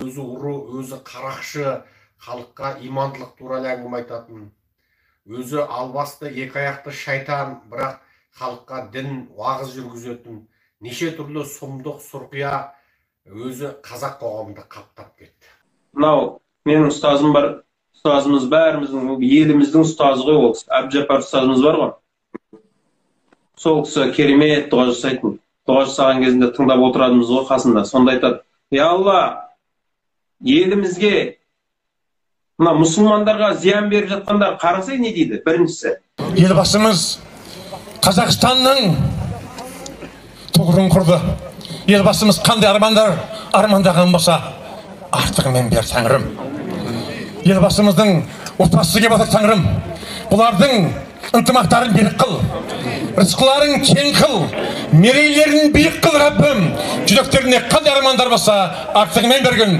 Өзі ұры, өзі қарақшы, халыққа имандылық туралы әңгіме айтатын, өзі албасты, екі аяқты шайтан, бірақ халыққа дін уағыз жүргізетін, неше түрлі сұмдық сұрқия өзі қазақ қоғамында қаптап кетті. Мынау менің ұстазым бар, ұстазымыз бәріміздің, еліміздің ұстазы ғой ол кісі, Әбдіжаппар ұстазымыз бар ғой. Сол кісі керемет дұға жасайтын. Дұға жасаған кезінде тыңдап отыратынбыз ғой қасында. Сонда айтады: «Я Алла, елімізге, мына мұсылмандарға зиян беріп жатқандар қарасай не дейді?» Біріншісі. Елбасымыз Қазақстанның тұғырын құрды. Елбасымыз қандай армандар армандаған болса, артығымен бер, Тәңірім. Елбасымыздың отбасы келіп жатыр, Тәңірім. Бұлардың ынтымақтарын берік қыл, рызқыларын кең қыл, мерейлерін биік қыл, Раббым. Жүректеріне қандай армандар болса, артығымен бергін.